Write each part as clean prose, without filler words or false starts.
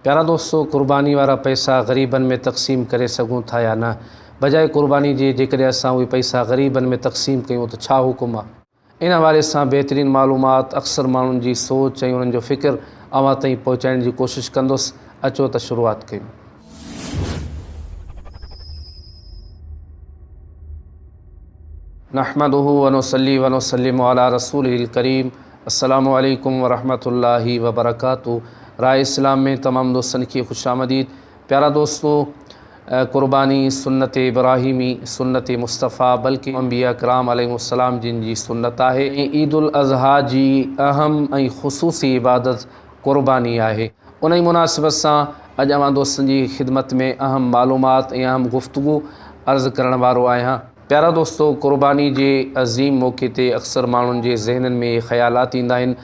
پيارا دوستو قرباني وارا پئسا غريبن ۾ تقسيم ڪري سگهون ٿا يا نه؟ بجاء قرباني جي جيڪڏهن اسان اهي پئسا غريبن ۾ تقسيم ڪيون ته ڇا حڪم آ؟ ان حوالي سان بهترين معلومات اڪثر ماڻهن جي سوچ ۽ انهن جو فڪر اوهان تائين پهچائڻ جي ڪوشش ڪندس اچو ته شروعات ڪيون. نحمده ونصلي ونسلم علي رسوله الڪريم السلام عليڪم ورحمة الله وبرڪاته راء اسلام ۾ تمام دوستن کي خوش آمديد پيارا دوستو قرباني سنت ابراهيمي سنت مصطفيٰ بلڪه انبياء ڪرام عليهم السلام جن جي سنت آهي ۽ عيد الاضحيٰ جي اهم ۽ خصوصي عبادت قرباني آهي انهي مناسبت سان اڄ اوهان دوستن جي خدمت ۾ اهم معلومات ۽ اهم گفتگو عرض ڪرڻ وارو آهيان. پيارا دوستو قرباني جي عظيم موقعي تي اڪثر ماڻهن جي ذهنن ۾ اهي خيالات ايندا آهن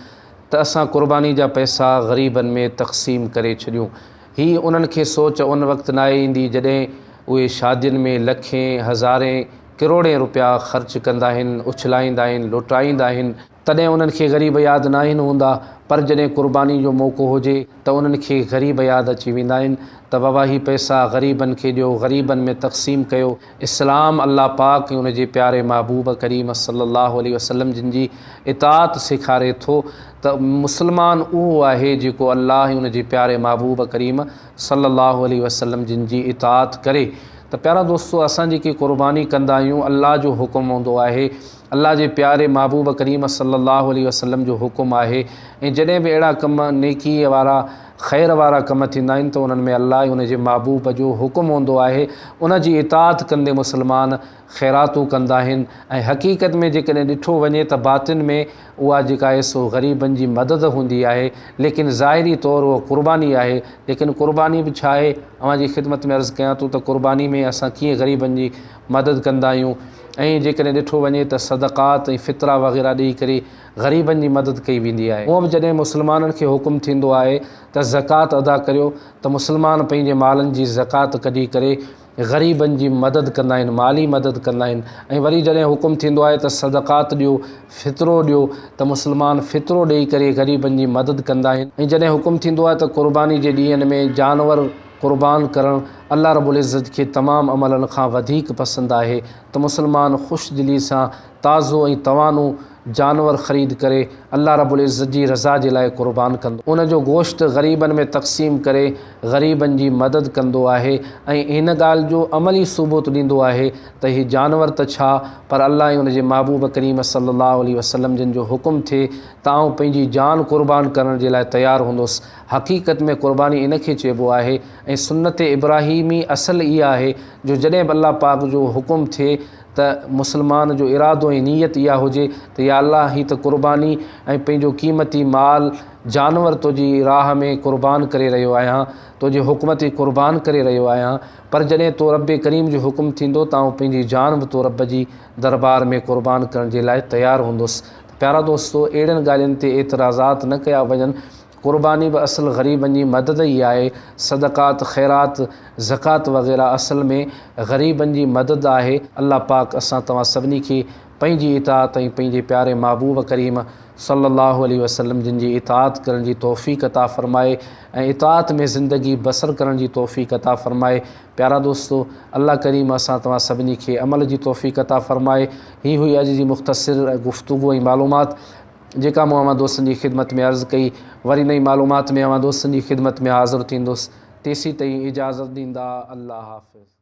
ته اسان قرباني جا پئسا غريبن ۾ تقسيم ڪري ڇڏيون. هي انهن کي سوچ ان وقت ناهي ايندي جڏهن اهي شادين ۾ لکين، هزارين، ڪروڙين روپيا خرچ ڪندا آهن، اڇلائيندا آهن، لٽائيندا آهن، تڏهن انهن کي غريب ياد ناهن هوندا پر جڏهن قرباني جو موقعو هجي ته انهن کي غريب ياد اچي ويندا آهن ته بابا هي پئسا غريبن کي ڏيو غريبن ۾ تقسيم ڪيو اسلام الله پاڪ ۽ ان جي پياري محبوب ڪريم صلي الله عليه وسلم جن جي اطاعت سيکاري ٿو ته مسلمان اهو آهي جيڪو الله ۽ ان جي پياري محبوب ڪريم صلي الله عليه وسلم جن جي اطاعت ڪري ته پيارا دوستو اسان جيڪي قرباني ڪندا آهيون الله جو حڪم هوندو آهي الله جي پياري محبوب ڪريم صلّي اللّٰه عليه وسلّم جو حڪم آهي ۽ جڏهن به اهڙا ڪم نيڪيء وارا خير وارا ڪم ٿيندا آهن ته انهن ۾ الله ۽ ان جي محبوب جو حڪم هوندو آهي ان جي اطاعت ڪندي مسلمان خيراتون ڪندا آهن ۽ حقيقت ۾ جيڪڏهن ڏٺو وڃي ته باطن ۾ اها جيڪا آهي سو غريبن جي مدد هوندي آهي ليڪن ظاهري طور اها قرباني آهي ليڪن قرباني به ڇا آهي اوهان جي خدمت ۾ عرض ڪيان ٿو ته قرباني ۾ اسان ڪيئن غريبن جي مدد ڪندا آهيون ۽ جيڪڏهن ڏٺو وڃي ته صدقات ۽ فطرا وغيره ڏئي ڪري غريبن جي مدد ڪئي ويندي آهي. هونء به جڏهن مسلمانن کي حڪم ٿيندو آهي ته زڪوات ادا ڪريو ته مسلمان پنهنجي مالن جي زڪوات ڪڍي ڪري غريبن جي مدد ڪندا آهن، مالي مدد ڪندا آهن ۽ وري جڏهن حڪم ٿيندو آهي ته صدقات ڏيو، فطرو ڏيو ته مسلمان فطرو ڏئي ڪري غريبن جي مدد ڪندا آهن ۽ جڏهن حڪم ٿيندو آهي ته قرباني جي ڏينهن ۾ جانور قربان ڪرڻ الله رب العزت کي تمام عملن کان وڌيڪ پسند آهي ته مسلمان خوش دلي سان تازو ۽ توانو جانور خريد ڪري الله رب العزت جي رضا جي لاء قربان ڪندو ان جو گوشت غريبن ۾ تقسيم ڪري غريبن جي مدد ڪندو آهي ۽ هن ڳالهه جو عملي ثبوت ڏيندو آهي ته هي جانور ته ڇا پر الله ۽ ان جي محبوب ڪريم صلي الله عليه وسلم جن جو حڪم ٿئي ته آئون پنهنجي جان قربان ڪرڻ جي لاء تيار هوندس حقيقت ۾ قرباني ان کي چئبو آهي ۽ سنت ابراهيمي اصل اها آهي جو جڏهن به الله پاڪ جو حڪم ٿئي ته مسلمان جو ارادو ۽ نيت اها هجي ته يا الله هي ته قرباني ۽ پنهنجو قيمتي مال جانور تنهنجي راهه ۾ قربان ڪري رهيو آهيان تنهنجي حڪم تي قربان ڪري رهيو آهيان پر جڏهن تو رب ڪريم جو حڪم ٿيندو ته آئون پنهنجي جان به تو رب جي دربار ۾ قربان ڪرڻ جي لاء تيار هوندس ته پيارا دوستو اهڙين ڳالهين تي اعتراضات نه ڪيا وڃن قرباني به اصل غريبن جي مدد ئي آهي، صدقات، خيرات، زڪوات وغيره اصل ۾ غريبن جي مدد آهي، الله پاڪ اسان توهان سڀني کي پنهنجي اطاعت ۽ پنهنجي پياري محبوب ڪريم صلي الله عليه وسلم جن جي اطاعت ڪرڻ جي توفيق عطا فرمائي ۽ اطاعت ۾ زندگي بسر ڪرڻ جي توفيق عطا فرمائي پيارا دوستو الله ڪريم اسان توهان سڀني کي عمل جي توفيق عطا فرمائي هي هئي اڄ جي مختصر گفتگو ۽ معلومات جيڪا مون اوهان دوستن جي خدمت ۾ عرض ڪئي، وري نئين معلومات ۾ اوهان دوستن جي خدمت ۾ حاضر ٿيندس، تيسين تائين اجازت ڏيندا، الله حافظ.